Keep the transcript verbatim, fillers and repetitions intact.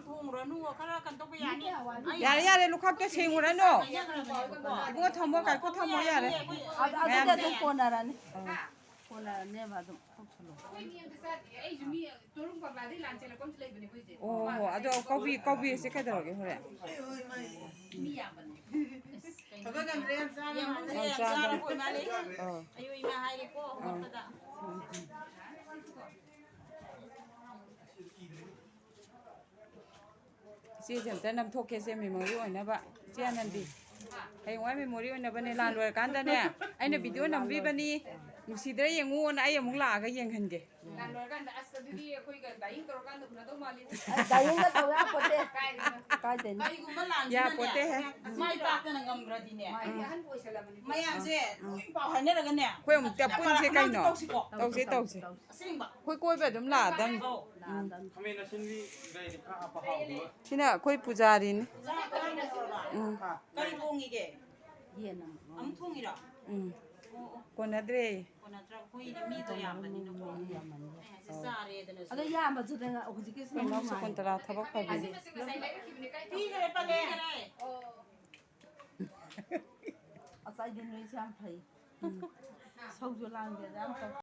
ꯊꯣꯡꯉꯨꯔꯅꯨ, ꯈꯔ ꯀꯩꯅꯣ ꯇꯧꯕ ꯌꯥꯅꯤ꯫ ꯑꯩ ꯌꯥꯔꯦ, ꯌꯥꯔꯦ, ꯂꯨꯈꯥꯛꯇꯣ ꯁꯦꯡꯉꯨꯔꯅꯨ꯫ ꯍꯥꯏꯅꯈ꯭ꯔꯕꯅꯦꯕꯀꯣ꯫ ꯏꯕꯨꯡꯉꯣ, ꯊꯝꯃꯣ, ꯀꯥꯏꯀꯨ, ꯊꯝꯃꯣ, ꯌꯥꯔꯦ꯫ ꯑꯗꯨ, ꯑꯗꯨꯗꯤ ꯃꯌꯥꯝ ꯑꯗꯨꯝ ꯀꯣꯟꯅꯔꯅꯤ꯫ ꯑꯥ꯫ ꯀꯣꯟꯅꯔꯅꯦꯕ ꯑꯗꯨꯝ ꯇꯧꯁꯜꯂꯣ꯫ ꯑꯩꯈꯣꯏ ꯃꯤ ꯑꯝꯇ ꯆꯥꯗꯦ꯫ ꯑꯩꯁꯨ ꯃꯤ ꯇꯣꯔꯨꯡ ꯄꯥꯛꯂꯥꯗꯩ ꯂꯥꯟ ꯆꯦꯜꯂꯛꯄ ꯑꯃꯁꯨ ꯂꯩꯕꯅꯦ ꯑꯩꯈꯣꯏꯁꯦ꯫ ꯑꯣ, ꯍꯣ, ꯑꯗꯣ ꯀꯧꯕꯤ-, ꯀꯧꯕꯤꯔꯁꯦ ꯀꯩꯗꯧꯔꯒꯦ ꯍꯣꯔꯦꯟ? ꯃꯤ ꯌꯥꯝꯕꯅꯦ꯫ ꯑꯁ, ꯀꯩꯅꯣ? ꯌꯥꯝ ꯆꯥꯔꯕꯣꯏ ꯃꯥꯜꯂꯦ꯫ ꯑꯥ꯫ ꯑꯌꯨꯛ ꯏꯃꯥ ꯍꯥꯏꯔꯦꯀꯣ, ꯑꯥ꯫ ꯍꯧꯒꯠꯄꯗ꯫ ꯏꯆꯦꯁꯦ ꯑꯝꯇ ꯅꯝꯊꯣꯛꯀꯦꯁꯦ, memory ꯑꯣꯏꯅꯕ꯫ ꯏꯆꯦ ꯑꯅꯟꯗꯤ, ꯍꯌꯦꯡꯋꯥꯏ memory ꯑꯣꯏꯅꯕꯅꯦ, ꯂꯥꯟ ꯂꯣꯏꯔꯀꯥꯟꯗꯅꯦ, ꯑꯩꯅ video ꯅꯝꯕꯤꯕꯅꯤ, ꯅꯨꯡꯁꯤꯗ꯭ꯔꯥ ꯌꯦꯡꯉꯨꯅ ꯑꯩ ꯑꯃꯨꯛ ꯂꯥꯛꯑꯒ ꯌꯦꯡꯍꯟꯒꯦ꯫ ꯂꯥꯟ ꯂꯣꯏꯔꯀꯥꯟꯗ, ꯑꯁ, ꯑꯗꯨꯗꯤ ꯑꯩꯈꯣꯏꯒ dying ꯇꯧꯔꯀꯥꯟꯗ ꯎꯅꯗꯧ ꯃꯥꯜꯂꯤ꯫ ꯑ, dying ꯒ ꯇꯧ ꯌꯥꯄꯣꯠꯇꯦ꯫ ꯀꯥꯏꯗꯩꯅꯣ? ꯀꯥꯏꯗꯩꯅꯣ? ꯀꯔꯤꯒꯨꯝꯕ ꯂꯥꯟꯁꯤꯅꯅꯦ, ꯌꯥꯄꯣꯠꯇꯦꯍꯦ꯫ ꯃꯥꯏ ꯄꯥꯛꯇꯅ ꯉꯝꯈ꯭ꯔꯗꯤꯅꯦ, ꯃꯥꯏꯗꯤ ꯑꯍꯟꯕꯨ ꯑꯣꯏꯁꯜꯂꯕꯅꯤ꯫ ꯃꯌꯥꯝꯁꯦ ꯂꯣꯏ ꯄꯥꯎ ꯍꯥꯏꯅꯔꯒꯅꯦ, ꯑꯩꯈꯣꯏ ꯑꯃꯨꯛ ꯄꯨꯟꯁꯦ ꯀꯩꯅꯣ꯫ ꯑꯃ ꯇꯧꯁꯤꯀꯣ꯫ ꯇꯧꯁꯦ, ꯇꯧꯁꯦ꯫ ꯑꯁꯦꯡꯕ꯫ ꯑꯩꯈꯣꯏ ꯀꯣꯏꯕ ꯑꯗꯨꯝ ꯂꯥꯛꯑꯗꯝꯅꯤ꯫ ꯑꯧ꯫ ꯎꯝ꯫ ꯈꯥꯃꯦꯟ ꯑꯁꯤꯟꯕꯤ ꯀꯩꯗꯤ ꯈꯔ ꯍꯥꯞꯄ ꯍꯥꯎꯗꯣꯏꯕ꯫ ꯁꯤꯅ ꯑꯩꯈꯣꯏ ꯄꯨꯖꯥꯔꯤꯅꯤ꯫ ꯎꯝ꯫ ꯀꯔꯤ ꯊꯣꯡꯉꯤꯒꯦ? ꯌꯦꯟ ꯑꯃ꯫ ꯑꯃꯨꯛ ꯊꯣꯡꯉꯤꯔꯣ? ꯎꯝ꯫ ꯑꯣ, ꯑꯣ꯫ ꯀꯣꯟꯅꯗ꯭ꯔꯦ꯫ ꯀꯣꯟꯅꯗ꯭ꯔꯕ? ꯑꯩꯈꯣꯏꯗꯤ ꯃꯤꯗꯣ ꯌꯥꯝꯕꯅꯤꯅꯀꯣ꯫ ꯃꯤ ꯌꯥꯝꯕꯅꯤꯅ꯫ ꯑꯩ ꯍꯥꯏꯁꯦ, ꯑꯧ꯫ ꯆꯥꯔꯦꯗꯅꯁꯨ꯫ ꯑꯗꯣ ꯌꯥꯝꯕꯁꯨ ꯑꯗꯨꯅ ꯍꯧꯖꯤꯛꯀꯤ ꯑꯩꯈꯣꯏ ꯏꯅꯥꯎ ꯁꯀꯨꯟꯇꯂꯥ ꯊꯕꯛ ꯐꯕꯤꯅꯤ꯫ ꯄꯤꯈꯔꯦ, ꯄꯤꯈꯔꯦ꯫ ꯑꯁ, ꯑꯩꯗꯤ ꯅꯣꯏꯁꯦ ꯌꯥꯝ ꯐꯩ꯫ ꯎꯝ꯫ ꯁꯧꯁꯨ ꯂꯥꯡꯗꯦꯗ, ꯌꯥꯝ ꯇꯧ-,